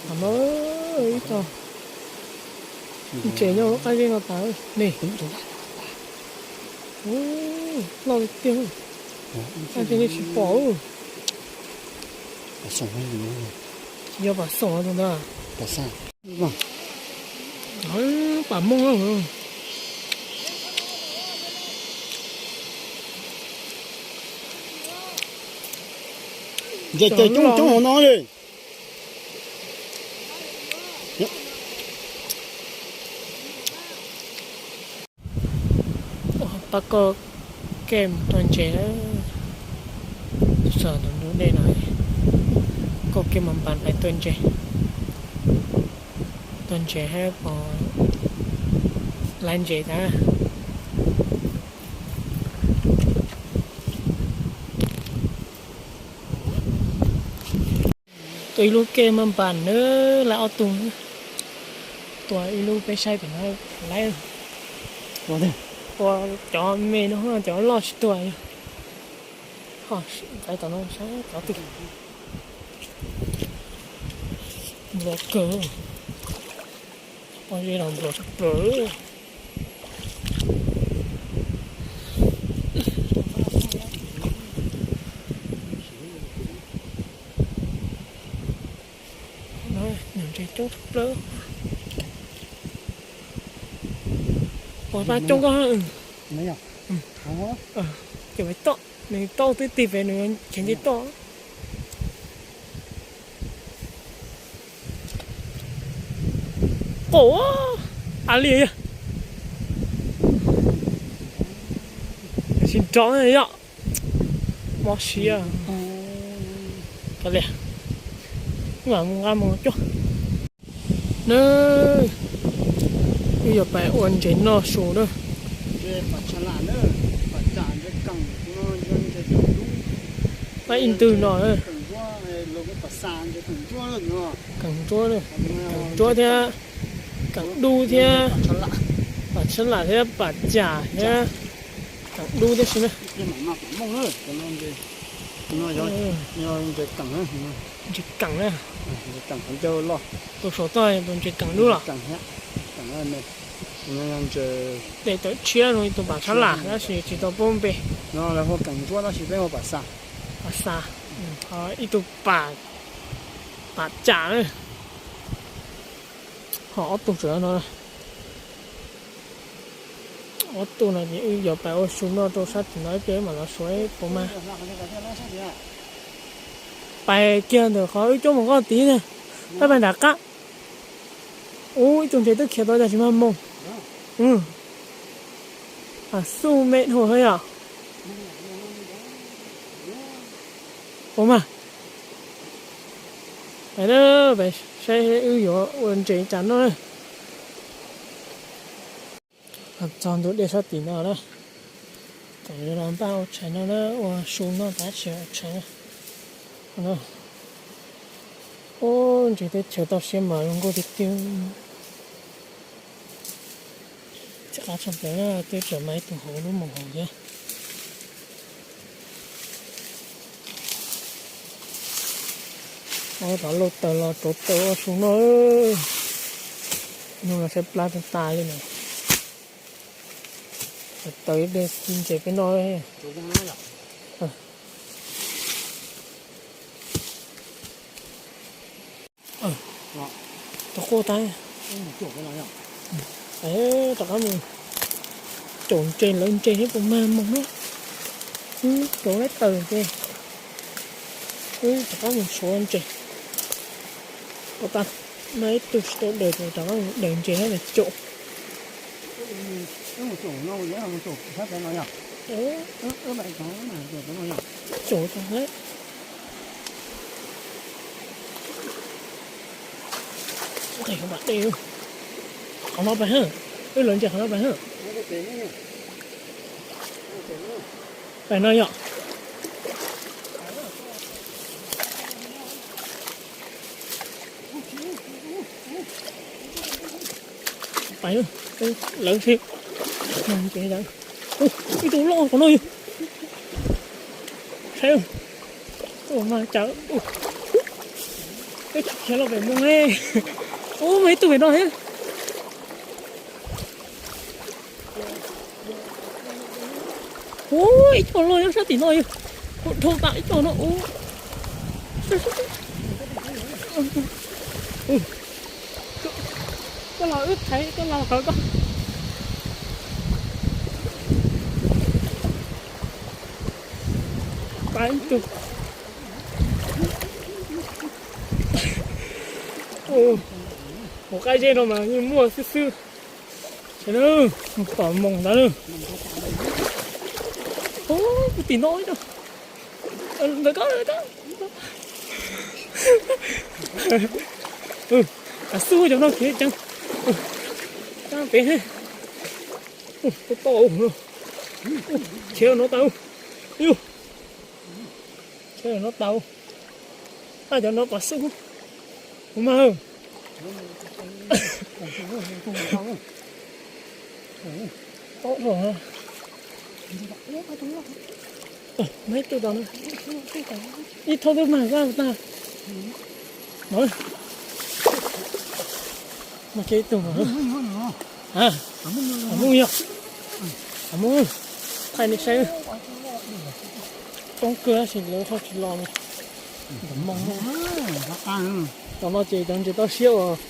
Tam no ib txog ntses nyob lub qab zeb no tas ne. Loj tiag tiag. Qab zeb nej tsis pom. Tsis yog pam xoom tus ntawd. Pam mooj. Ntses ces coob coob hauv no li. Pab kauj kev mus tua ntses na. Txog tus ntug dej no, kauj kev mus npas pais tua ntses. Tua ntses hab pom laiv ntses tag. Tua ib lub kev mas npam nawb, laiv ob tug. Tua ib lub peb saib pem no laiv. Tua cov me no, cov loj tsis tua. Ho, laiv tom no saib cov twg. Nplua kawg. Pom zeb los nplua tshaj plaws. Ntses coob tshaj plaws. Pom pab coob koj. Ces lawv toj, nws toj twb tig pem nws cheem nce toj. Qaum, a li yog. Sib nrov yom. Mob siab. Kav liam, mam mus nqa mus cuag. Na, wb yuav pais ua ntses noj su na. Pab ib ntwg no. Keem ntsuab, keem ntsuab thiab, keem dub thiab, pam tshab lam thiab pam cam thiab, keem dub thiab si na. Ntses keem na. Tus saum toj tus ntses keem dub los. Dej tawm tshiab zoo li tus pam tshab lam tab sis tsis tau paub npe. Pam xa, ho ib tug pam, pam cam na. Ho ob tug tseem no. Ob tug no ces wb yuav pais ua su noj rau sab tim no ib pliag mam los suav puas mag. Pais kiag ntawm qhov wb coob mus qoj tid na, pab pais nram qab. Ub, ib tug ntses twb khiav tau cas tsis mag moog. Xuj me dhau yom. Puas mag? Pais na, pais saib wb yuav ua ntses cas noj na. Txog ntug dej sab tim no na. Tam no los npaj ua tshais noj na, ua su noj tab sis ua tshais na. Ub, ntses teb chaws toj siab mas zoo nkauj tiag tiag. Txij qab tshaj plaws na, twb tseem mag ib tug hauv lub moos hauv thiab. Ob tov lauj taws los rauv taws ua su noj. Nug los saib plab tag tas li na. Taws ib pliag ci ntses peb noj. Tau quaj tas. Rov qab mus caum ntses lawv ntses thiab puas mag moog na. Wb rauv lab taws ces wb rov qab mus suav ntses. Puas tas, mag ib tug tsis tau daws ces rov qab mus daws ntses thiab caum. Caum tas lawm. Qhov no pais, wb lawv ntses qhov no pais. Pais no yom. Pais, lawv si. Ib tug loj qhov no. Saib, mas cas. Khiav los pem moo. Ub, muaj ib tug pem no thiab. Ub, ib co loj nyob sab tim no yog. Ub, dhau tas ib co no ub. Koj los wb thaiv koj los qhawv koj. Pab ib tug. Mus qab zeb no mas yeej muaj xwb xwb. Sawv daws, pom moos ntawd. Ub, tim no ntawm ko, ntawm ko. Kav xub cov no khiav ceev. Cab pem. Ub, to no. Khiav no tau. Ub, khiav no tau. Ab, cov no kav xub. Ub mas. Tob dhau. Muaj ib tug tod no. Ib thaub twb mag zaj tag. Mas, mas kiag ib tug. Mus yog. Mus, thaij nej saib. Coob kawg tab sis lawv thaij tsis los li. Ntawm moo. Tom no ces cov ntses toj siab uas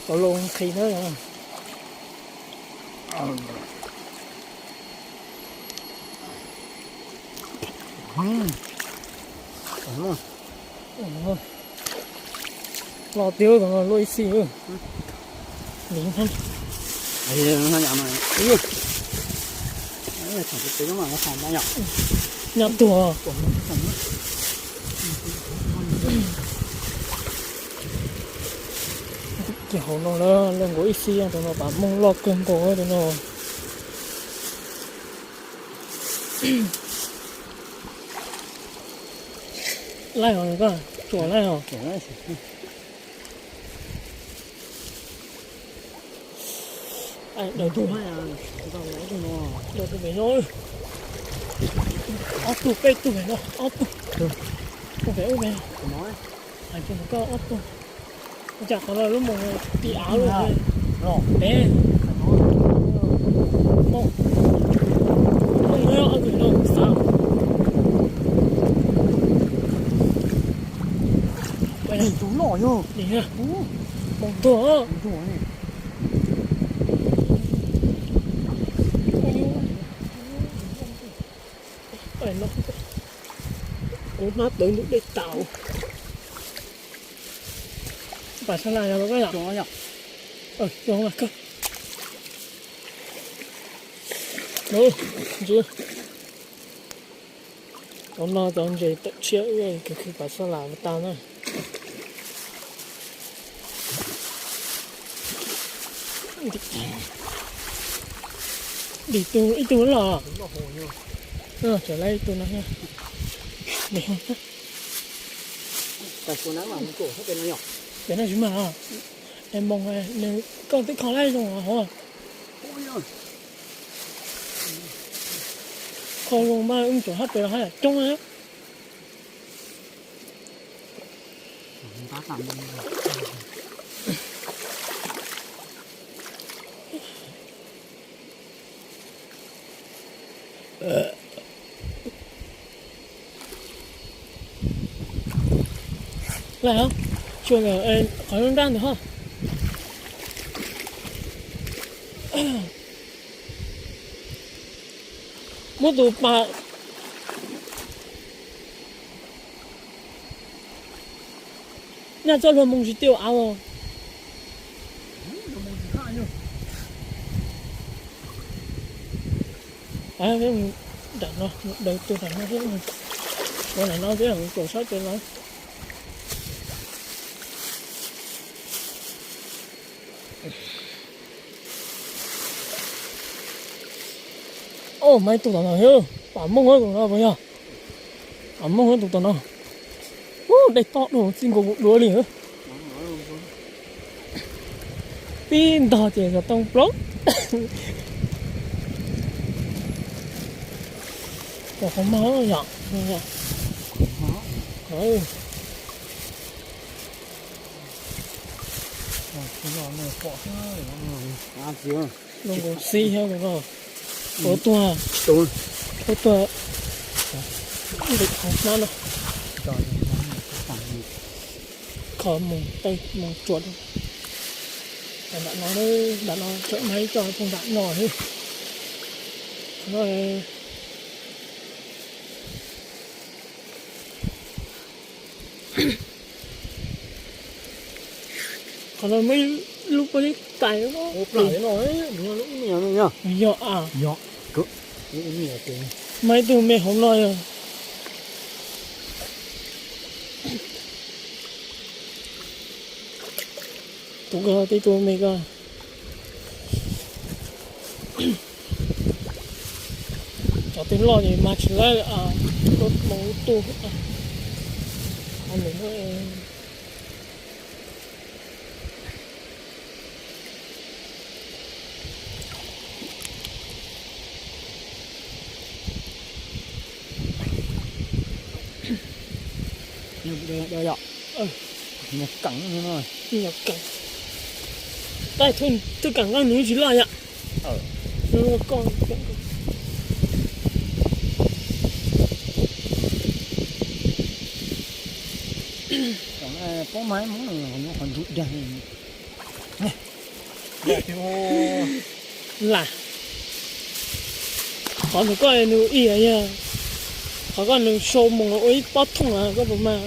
cov laus nqhis na. Los tiag, tom no luaj ib xib. Li, nyab tuag. Ces hauv no lawm, luaj nkaus ib xib, tus no pam mooj loj kawg nkaus tus no. Laij os, koj tsuas laij os. Daws tug, daws tug pem no, ob tug peb tug pem no, ob tug. Ub pem, ub pem. Hais tias koj ob tug. Ua cas qhov no lub moos tim av lawm. Pem. Mooj, mooj no ob tug no xav. Tus loj yog. Moos tuag. Kuv hmab tawv ntug dej tas. Pas sab las yog los koj yom? Yog mas kawg. Cov no cov ntses tawm tshiab, wb khwv pas sab las ua tau na. Dim tus ib tug los. Tseem laib ib tug no. Pem no tsis mag. Es moos, koj twb kho laib zoo hov. Kho zoo mas wb tsuas hab pem los hab coob na. Laij, qhov nrab ntawd ho. Muab tus pas nyaj txoj hlua moos tsis tiaj av os. Peb mus nram no, daws tuaj nram no thiab, mus nram no thiab, mus tuam sab pem no. Os, mas ib tug tom no thiab, pam mooj tus no puas yog? Pam mooj tus tom no. Ub, dej tob dua txij nkaus kuv duav li. Tib ntog ces xov tooj plaub. Ua qhov mog yom. Nws pom, nws nkaus xib thiab no. Ua tuag, ua tuag. Ntim qhov hnab no, kho mus, mus tsuam. Nram no, nram no tseem muaj ib co phooj ywg noj thiab. Qhov no muaj ib lub pob zeb tais. Yog, yog. Muaj ib tug me hauv no yog. Tus ko, tib tug me ko. Cov twg loj ces mag tsis laib lawm, tuaj mus tus. Yog, yog, yog. Tab twb kam koj nws tsis loj yom. Pob mas qhov ntsuj dag. Lam, qhov nws koj nws ib yam, qhov koj nws sau mus ua ib pob thooj koj puas mag?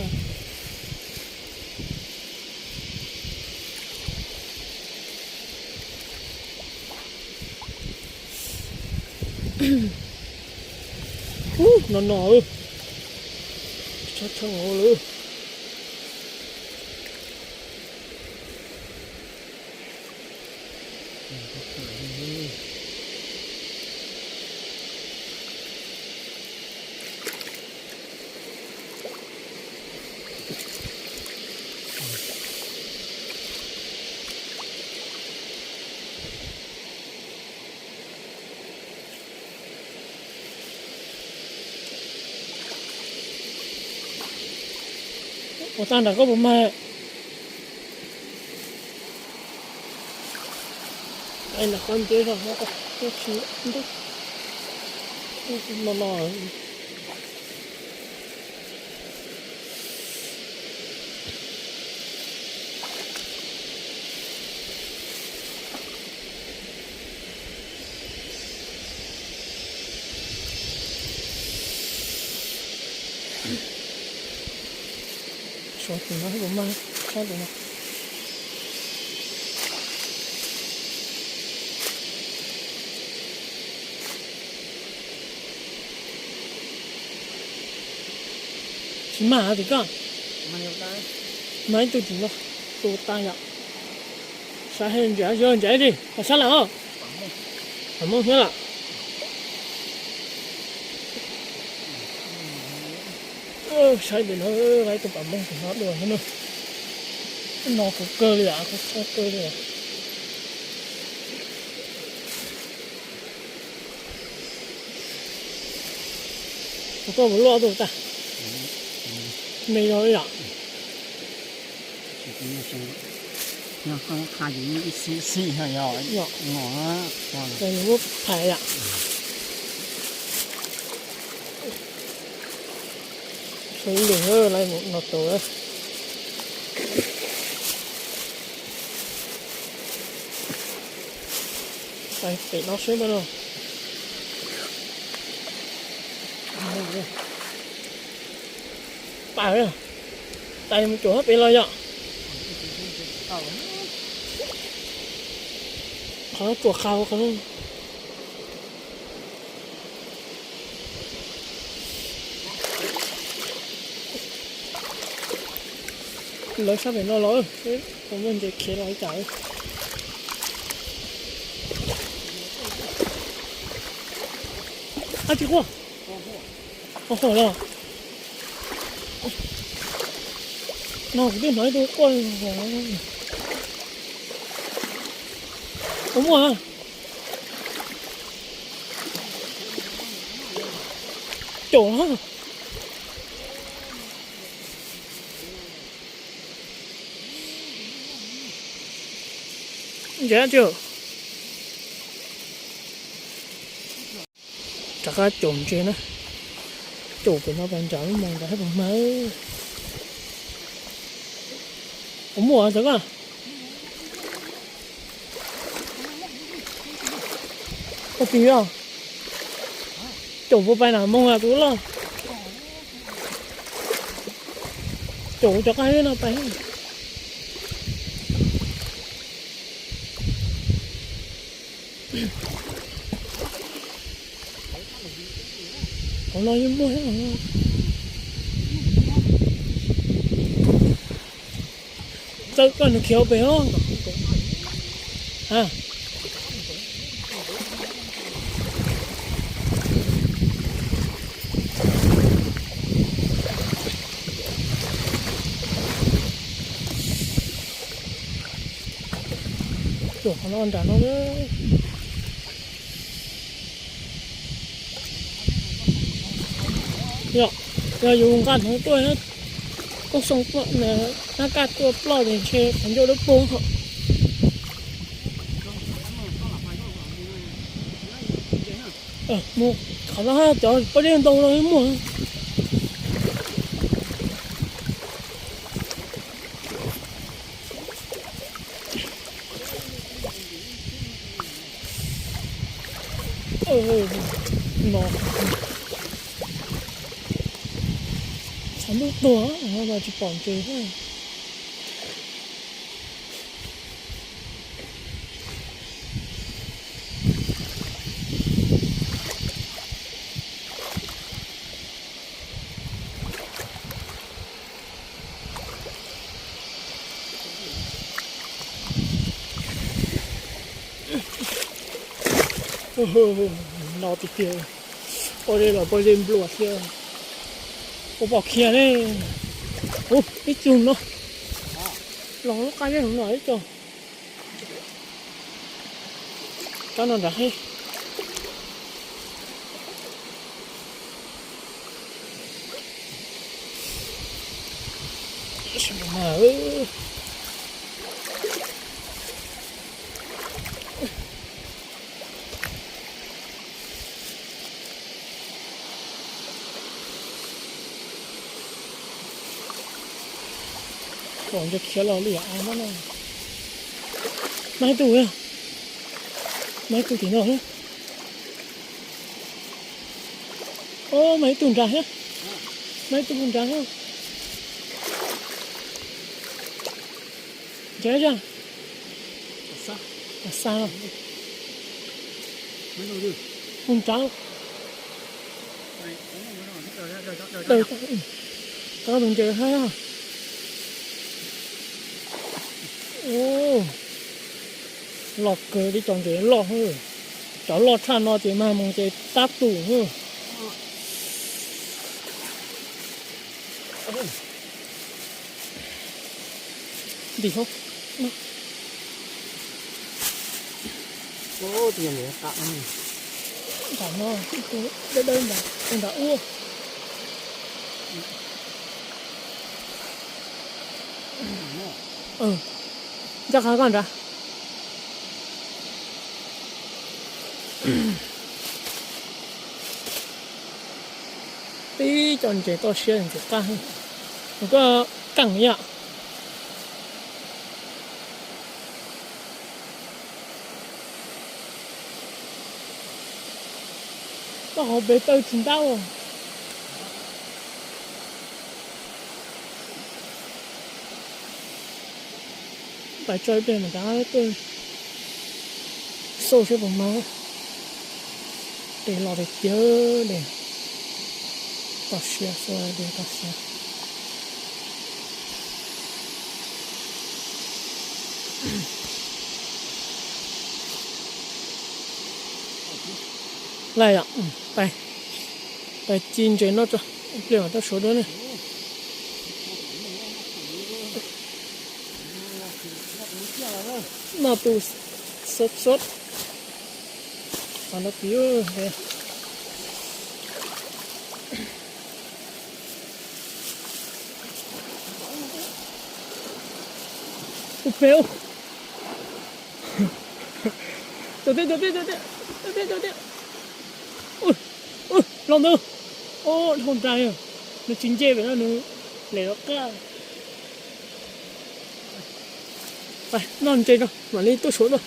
No no, tshab tshab hauv lawm. Ua tag nram koj puas mag? Nram qhov nceb zog no, no no. Suav tus no puas mag, sab tus no. Tsis mag tim koj. Mag ib tug tim no, tus tas yom. Sab heev, nrhiav, nrhiav li, ho sab lawm os. Pam Mooj thiab lawm. Saib ntawm no, ib tug Pam Mooj tim no dua thiab na. No kuv kawg li os, kuv txhawj kawg li os. Kuv koj mus luaj tus tag. Me yog ib yam. Yog koj qha ces ib xib xib yog, yog, yog, muab phais yom. Tshuav ib lwm lawm, no tau. Pem no seb no. Pam, tais mus cuam pem los yom. Qhov tsuas qhau qhov. Lawv sab pem no los, puas muaj ntses khiav los li cas. Ab tsis quaj. Ho ho los. No kuv twb hnov ib tug quaj. Ua muaj. Caum na. Ntses dab tsi? Rov qab caum ntses na. Caum pem no pas nram lub moos nram hab pag mag. Kuv muaj cov koj. Ua tsis yog. Caum puas pais nram moos tus loj? Caum cov qab no pais. Qhov no yeej muaj thiab. Txawj koj nws khiav pem os. Caum qhov no nram no. Yog, yog yus nqa hneev tuaj, koj xoo nab kaj tuaj ploj ces ntshe qhov ncauj dawb paug. Mus qhov no cov pob zeb ntau no muaj. No, tshav ntuj tuag mas tsis pom ntses thiab. No tiag tiag, pob zeb los pob zeb nplua thiab. Ua pom khiav ne. Ub, ib tug no. Los lub qab zeb no ib co. Rab no nrad heev. Pom ntses khiav los li yam av no na. Mas ib tug, mas ib tug tim no. Mas ib tug nrad thiab. Mas ib tug nrad thiab. Ntses dab tsi? Xa los? Mus nrad. Tau tus ntses thiab. Loj kawg, tib co ntses loj. Cov loj tshaj no ces mag mus ces tab tus. Ntim hauv. Nram no, dawb dawb nram ub. Ncaj qha koj nrad. Tib co ntses toj siab ntxim qab. Koj keej yam. Koj hauv pes tawg tsis ntab. Pais tso ib pliag mas rov tuaj xauj seb puas mag. Tes los tiag tiag li. Toj siab xwb, tes toj siab. Laj yom, pais, pais ci ntses no tso, ib pliag mam tuaj suav dua ne. Noj tus xub xub. Qhov no piv. Ub peb ub. Tus tib, tus tib, tus tib, tus tib, tus tib. Ua, ua, los ntawd. Ua, dhau nrais, nws tsis nce pem no nws lem los qab. Noj ntses no mam li tuaj suav tuaj.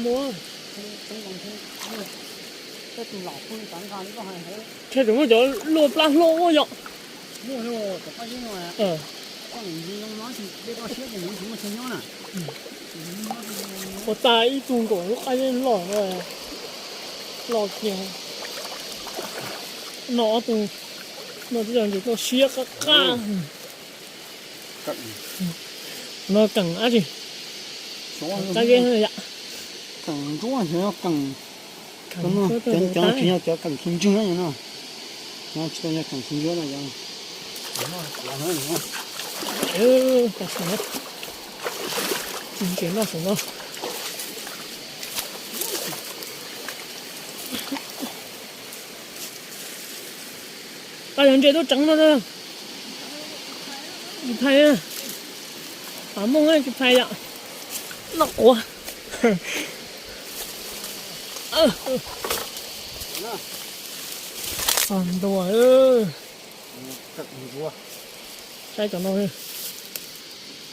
Muaj. Tshaj tseem muaj cov luaj plab hlob yom. Ua tas ib tug nkaum lub qab zeb loj, loj kiag. No ob tug, no twb yog ntses toj siab qab qab. No keem dab tsi? Qab zeb yom. Keem ntsuab, keem, cov no tsis yog cov keem tsis ntswg no, no tsis tau yog keem tsis ntswg no yom. Ntses noj saum no. Koj yuav ntses tuaj tseev no. Tsis phais, pam mooj tsis phais yom. Noj quav. Txog ntua. Saib cov no,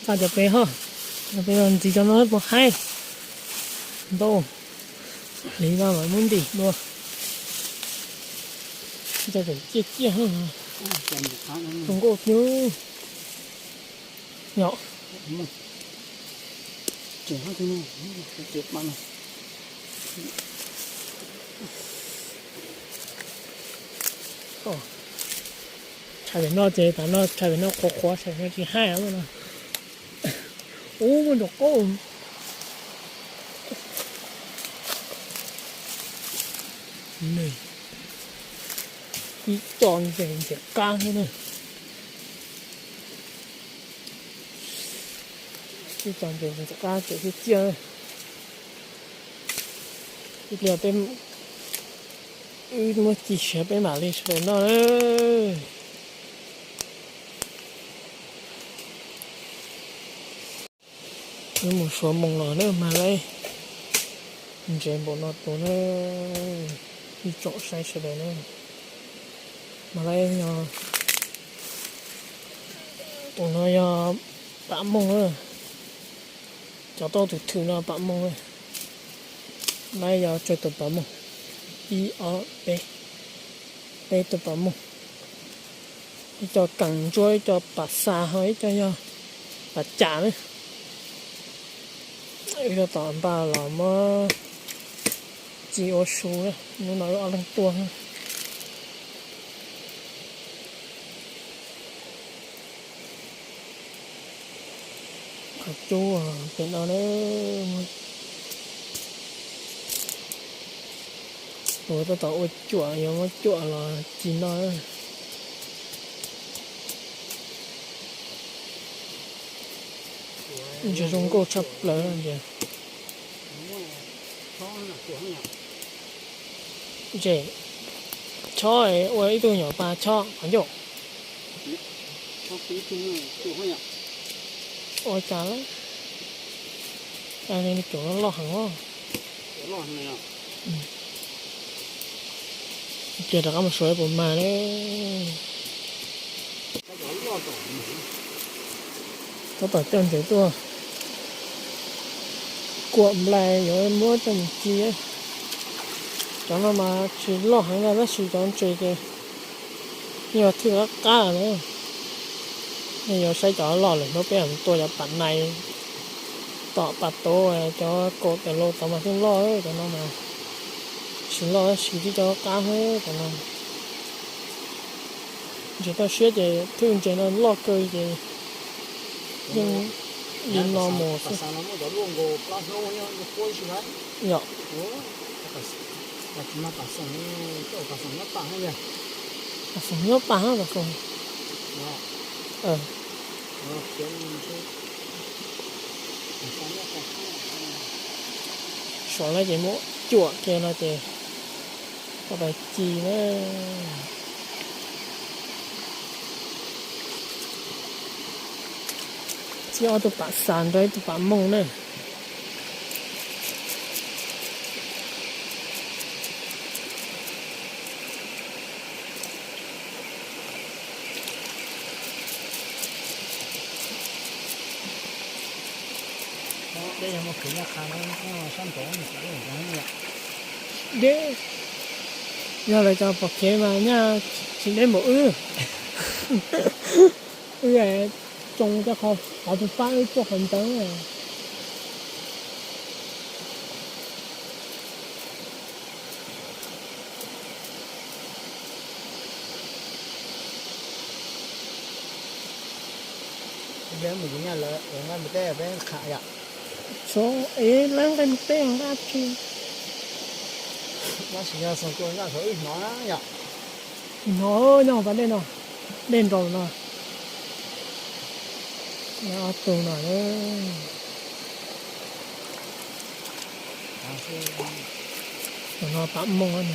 txog cov pem ho, cov pem ntxiv cov no puas haib. Ntau, hliv no mas muab ntim dua. Cov ciaj ciaj, zoo nkauj thiab. Yom. Tshais pem no ces tam no tshais pem no qhuav qhuav, tshais pem no tsis haib no. Ub, muaj ntsos qaub. Ib co ntses ntxim qab thiab na. Ib co ntses ntxim qab tseem ciaj ciaj. Ib pliag peb, wb muab ci siav peb mam li sawv daws noj na. Wb mus suav moos los na, mag laib ntses npaum no tus na, ib tsoom saib sawv daws na. Mag laib yog, tus no yog pam mooj na, cov tauj tus thwm no pam mooj na. Laib yog tsawg tus pam mooj? Ib ob peb, peb tus pam mooj. Ib co keem ntsuab, ib co pam xas ho ib co yog pam cas na. Wb tab tom npaj los muab ci ua su na, hnub no wb ob leeg tuaj. Qhov cub pem no na, tus tab tom ua cuam, yuav muab cuam los ci noj. Ntses zoo nkauj tshaj plaws ntses. Ntses chob, ua ib tug nyuam pas chob qhov ncauj. Ua cas lawm, cov loj heev os. Ces rov qab mus suav puas mag ne. Tab tom coj ntses tuaj kuam nplai yuav muab coj mus ci. Cov no mas tsis loj heev na, tab sis cov ntses ces yog thwj qab qab na. Nej yuav saib cov loj lawm hnub peb mus tua cov pam nais tom pas tod, cov kaum tawm laus tod mas thiaj loj, cov no mas tsis loj tab sis tib co qab xwb cov no. Ntses toj siab ces thwj ntses no loj kawg ces yeej li no mus xwb. Yom. Pas xoom nyob pas, pas xoom. Suav no ces muab cuam kiag no ces tau tas ci na. Txib ob tug pam xas nrog ib tug pam mooj na. Deb, yog lawv cov pom kev mas nyaj tsis deb npaum wb. Wb tsoo coj qhov, qhov twg pab wb tuaj qhov ntawd. Peb mus nyaj lawv nqaij mus teb peb qham yom. Tso, es lawv nqaij mus teb nqa tsi. Tab sis yog xoom tua nqa saum wb hnov na yom. Hnov nyob pas dej no, dej nraus no. Ob tug no. Tus no pam mooj.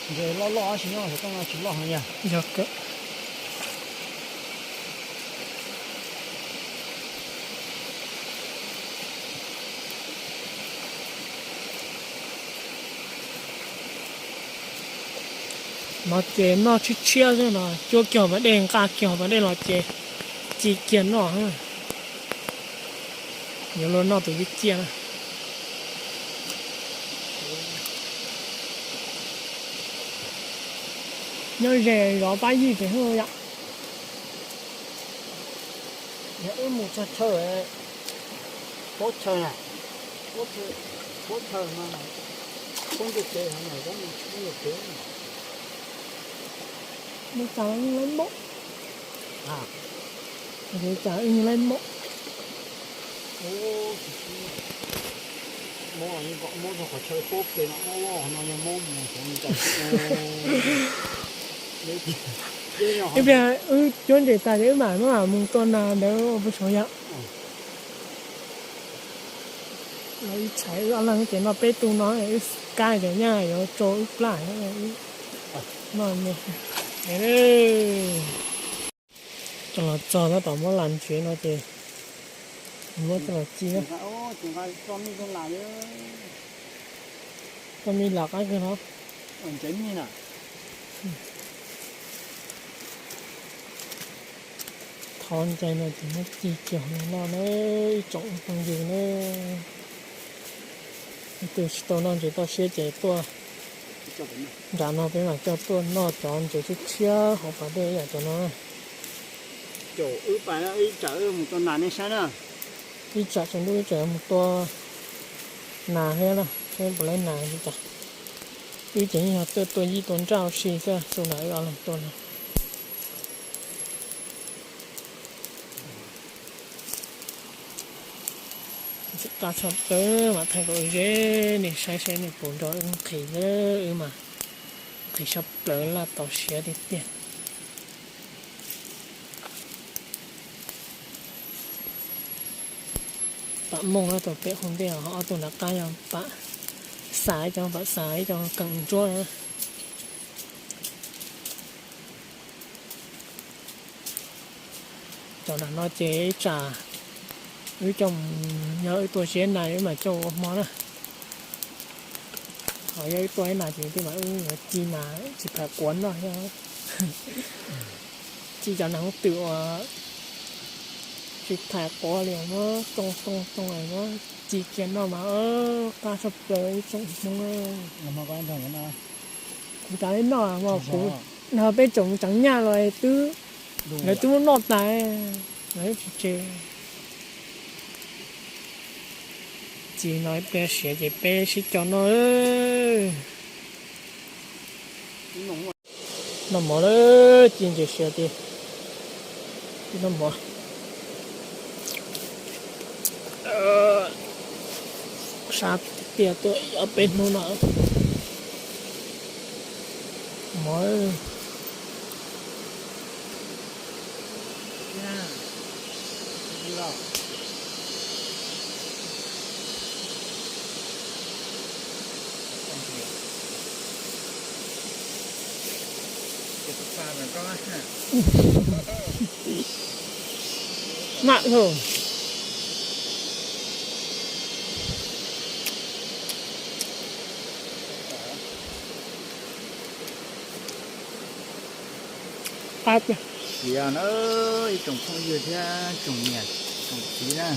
Nce loj loj tab sis nyob saum rooj no tsis loj heev yog. Yog kawg. No ces noj tshiab tshiab xwb no, cuab kiag pas dej nqa kiag pas dej los ces ci kiag noj. Yuav luag noj tus ciaj ciaj na. Nyob ze zov pab yij pem hauj yom. Yog wb mus txog chaw, pob chaw na, pob chaw no, pob ntiaj teb no, pob ntiaj teb. Nws cas yeej laib mob. Nws cas wb yeej laib mob. Mob, mob rau qhov chaw pob pem no, mob loj no yog mob mus xyov cas. Ib pliag wb cuab ntses tas ces wb mam maj mam mus tua nas ntawd ua puas tsaug yom. Los ib txhais wb ob leeg ces noj peb tug no, wb kab ces nyaj yuav tsau wb plab. Noj me, coj los txog tab tom muab las ntsev no ces muab coj los ci na. Txoj me las qab kawg no. Thov ncai no ces muab ci kiag no noj na, ib tsoom phooj ywg na. Leej twg tsis tau noj ntses toj siab ces tuaj nram no peb mam coj tuaj noj cov ntses tshiab tshiab hauv pas dej ib yam cov no. Wb pas ib tsam wb mus tua nas nej saib na. Ib tsam tsaus ntuj wb tseem mus tua nas thiab na, seb puas laib nas li cas. Wb ces yeej yog tuaj tua yij tua nraj ua si xwb, xu na wb ob leeg tuaj no. Txawm qab tshaj plaws mas thaij kom ze nej saib saib nej puas nrog wb nqhis na, wb mas nqhis tshaj plaws laj tau siav tiag tiag. Pam mooj no tus pem hauv ntej, ho ob tug nram qab yog pam xas, ib co pam xas ib co keem ntsuab na. Cov nram no ces ib tsam wb coj, yog wb tua siab nas wb mam coj ua hmo na. Ho yog wb tua ib nas ces tej mam wb yuav ci nas tsis phais quav noj thiab. Ci cov nas hoob twm uas tsis phais quav li muab tsoo tsoo tsoo muab ci kiag noj mas qab tshaj plaws ib tsoom Hmoob. Kuv cov ib noj mas kuv, no peb tsoom tseem nyaj los twb, lawv twb muab noj tas, lawv tsis tseg. Ci no ib pliag siav ces peb sib coj noj. Noj mov lawm, ci ntses siav ces noj mov. Sab tiag tiag tuaj ob peb hnub no mov. Mam. Siav na, ib tsoom phooj ywg thiab tsoom niam tsoom txiv na,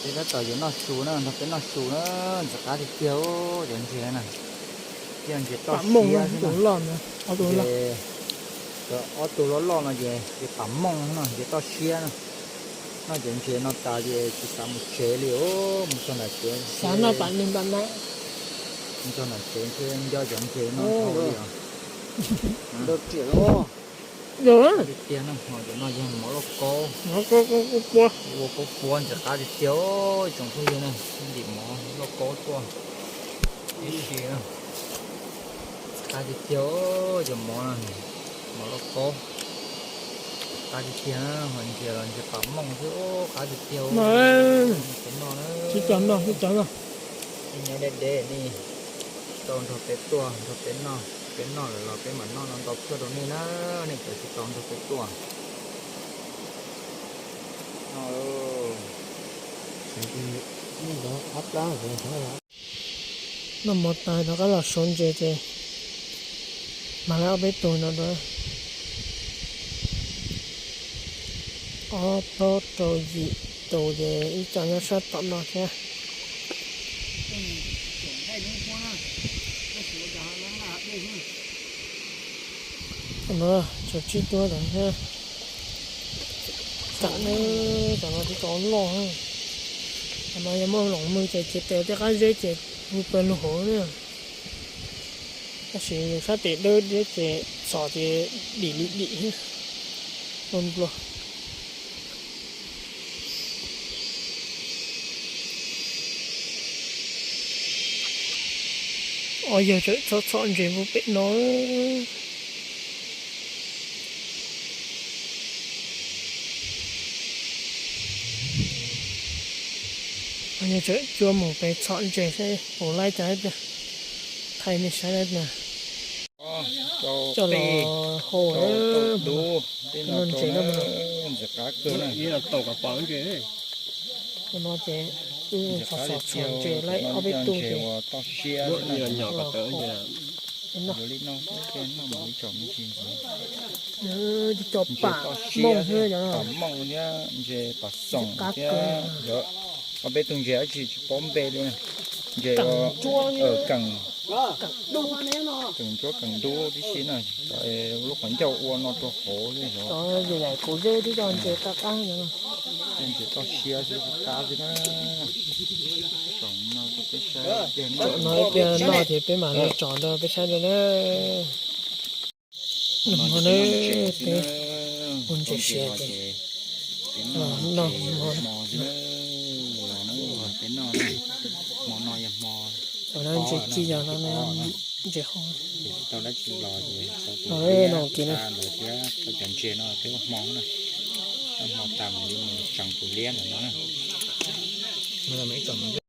peb tab tom yuav noj su na, nrog peb noj su na, ntxim qab tiag tiag cov ntses na. Cov ntses toj siab xwb na. Ob tug loj loj no ces ces pam mooj no, ntses toj siab no. Noj cov ntses no tas ces tsis xav mus tsev li os, mus txog nram tsev, mus txog nram tsev nco cov ntses no dhau li os. Tiag tiag no, cov no yog mov lauj kaub, ua kaub puab ntxim qab tiag tiag, ib tsoom phooj ywg na, ntim mov lauj kaub tuaj ib si. Qab tiag tiag cov mov no, mov lauj kaub. Qab tiag tiag, ho ntses los ntses pam mooj xwb, qab tiag tiag. Peb noj, peb noj, peb noj. Nyob deb deb nej tau nrog peb tuaj nrog peb noj, peb noj lawm los peb mam noj no ntau kawg rau nej na, nej cov tsis tau nrog peb tuaj. Noj mov tas rov qab los sov ntses ces mag lawm ob peb tug no rau. Ob plaub rau yim tus ces ib co nyob sab tom no thiab. Tam no tseem tsib tug tam thiab. Tam no, tam no tib tau loj. Tam no yog muaj loos mws ces cia tes tej qab zeb ces pw pawg lug hauv na. Tab sis sab tes dawb diab ces txhom ces dim li dim thiab. Nplua. Ob yawg tseem txhom txhom ntses puag pem no. Ob yawg tseem cua mus pem txhom ntses seb puas laib cas ib pliag. Thaij nej saib ib pliag. Coj los hau dub, tej no ntses no ntxim qab kawg na. Tus no ces wb txhom txhom ntses laib ob peb tug ces yuav li no, cov me ntses ntxim, ntses toj siab thiab, pam mooj thiab, ntses pam xoom thiab, ob peb tug ntses dab tsi tsis paub npe li. Ntses keem, keem ntsuab keem dub tib si na, lub qhov ncauj ua no rau hauv li os. Ntses toj siab xwb, qab xwb na. Tsom no rau peb saib, tsom no ib pliag noj ces peb mam li tsom rau peb saib rau na. Hmo no peb ua ntses siav ces los noj hmo no. Peb noj, hmo no yog hmo, ntses ci yog no, ntses hau. Tsis tau dab tsi los ces tau tus liab no thiab tau cov ntses no peb ua hmo na. Hmo tas mam li mus tseem tus liab ntawm no na.